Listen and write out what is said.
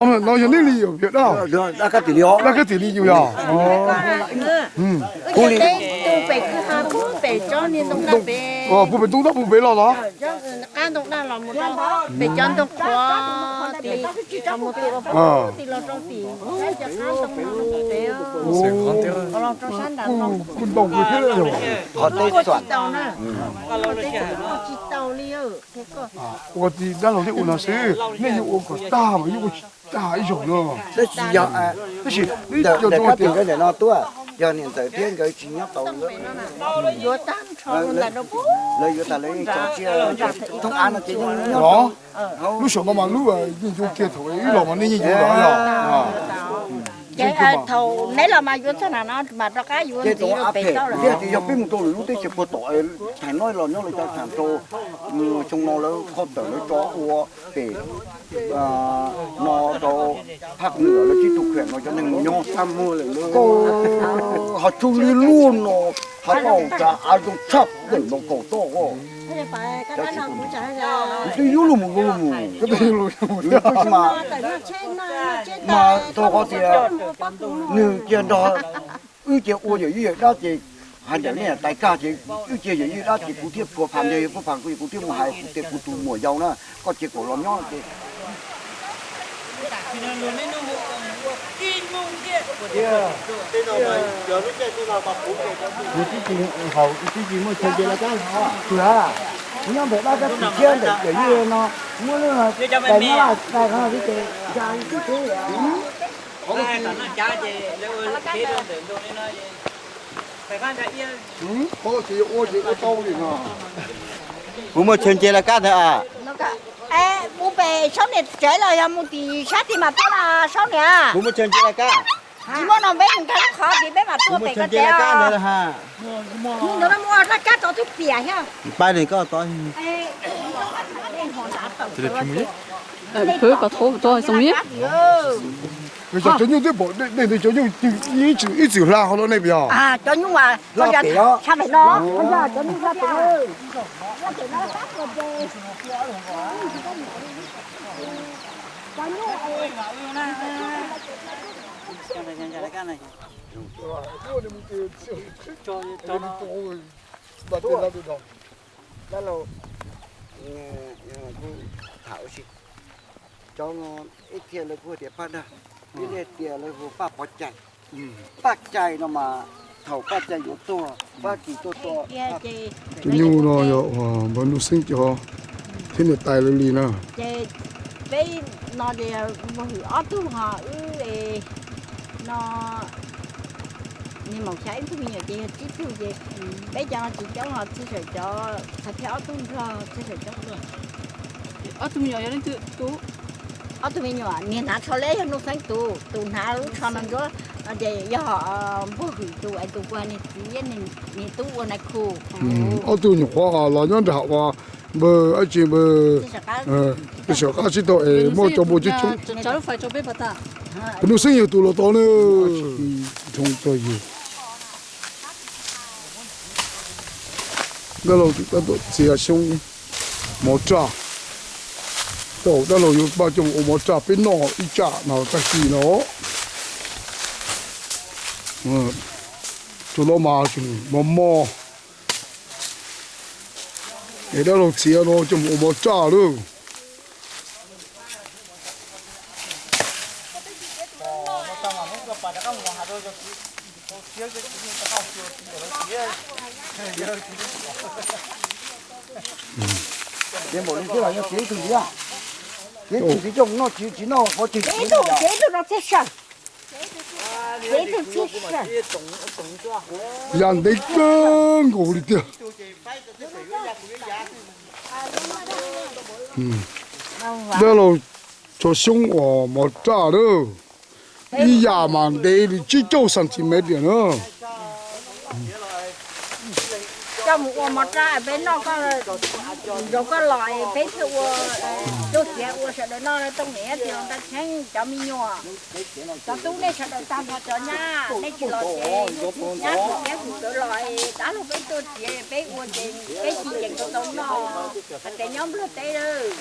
No yog nej li yog dab, dab kab tim li yog. Pem ntoo dab pem pem los los. Qab ntoo dab los mus rau pem cov ntoo qhuav ti, ti los rau tim, kuj ntau kawg thiab. Qhov teb tsis tau na, tsis tau li. Ua ti dab laug nej ua no xwb, nej yuav ua kom tag mas yeej ua tsis tag ib zaug no. Tab sis ntawm kab tim nkawd ntawm no tuaj, yog niam ntxawm thiab nkawd tsis nyob tau, lawv yuav tas lawv yeej tso tsiaj thoob av no ces yeej nyob. Lub saum no mas lub yeej yuav kiag thaum ib los mas nej yeej yuav los yog. Thaum neb los mas yuav txog na no mas rov qab yuav ntxiv rau pem tau lawm. Yog peb mus rau lwm lub teb chaws puag tom, thaum no los nyob lawv cov tham rau xyoo no lawv qhov tawm lawv tso ua pem no rau phaj nws lawv tib tug khuam no cov neeg mus nyob. Ho tsuj li luaj no, ho tau tsa av zoo tshaj plaws no kaum toj. Twb yuav luj mus luj mus, mas rau qhov tias nws cia nrog wb cia ua yawm yij yawm dab ces hais ntawm nej tais kag ces wb cia yawm yij dab ces kuv thiaj phua phas nteg phua phas kuv thiaj mus hais kuv tias kuv tus muam yau na, koj cia kom los nyob ces Yus tib tsis haus, yus tib tsis muaj chaw nce laj kab. Tsuas nyob ntawm dab kab tsis thiab ntawm yawm yij no muab lub tais nyob laj tais no tib ces ya tib teb. Kuv muaj chaw nce laj kab ntawd a. Mus pem Saub niam tsev los yog mus tim sab tim mas tuaj los Saub niam? Kuv muaj chaw nce laj kab. Tsis muaj no peb mus nkag lub qhov tim peb mam tuaj pem koj tsev os. Mus ntawd no mus ua laj kab tod twb piam thiab. Pab nws koj tod. Peb kom thov tod xoo li. Cov nyuj twb pom dej ntawd, cov nyuj ib txwm hla qhov no nej puas yog? Cov nyuj hla pem no, cov nyuj hla pem no. Dab laug, kuv tham ua si, cov no ib txhia lawv kuj tias paj dag, ib txhia tias lawv hu paj pov cai. Paj cai no mas thaum paj cai yuav tuag, pab kis tuaj tua. Cov nyuj no yog uas npawg Nuj Xeeb cov thiab niam tais lawv li na. Ces peb no ces npawg Hwm ob tug ho wb no, niag maum xya ib tug me nyuam ces yog tsib tug ces peb cov no tsis coob los txhij sawm cov, txhais thiab ob tug nrog txhij sawm coob dua. Ob tug me nyuam yog leej twg tus? Ob tug me nyuam niag hnav tsho liab yog Nuj Xeeb tus, tus hnav lub tsho no ntsuab no ces yog npawg Hwm tus es tus kuj niag txiv, niag tub ua nais khu. Ob tug nyuam qhuav los nyob nram hav uas npawg ab tsi npawg, txhij sawm qab sib tau es muaj cov npua coob coob. Npawg Nuj Xeeb yog tus los tod na. Dab laug tab tom txiav xyoob mov raj. Tau dab laug yuav npaj coj mus ua mov raj peb noj ib tsam no tag kis no. Tsuas no mas tseem mos mos. Es dab laug txiav no coj mus ua mov raj lawm. Ces npaum li twb los yog txiav ib tug ntxiv, txiav ib tug ntxiv coj mus noj tsis, tsis noj qhov twg. Txiav ib tug, txiav ib tug rau txhij sawm. Yam ntev kawg nkaus li tiag. Dab laug tso xyoob uas mov raj na, ib yam mas ntev li tsib caug centimeter na. Coj mus ua mov raj peb noj, koj nrog koj los peb thiaj ua, tuaj txiav ua sawv daws noj, tooj niam thiab txiv los ntaj cheeb cov me nyuam. Cov tub nej sawv daws tag nrho cov nyab nej tsis los ces nyab kuv tiab kuv kawv los dab laug peb tuaj txiav peb ua ces peb tsis yeem tau tau noj, hais tias nyob Nplog teb lawm.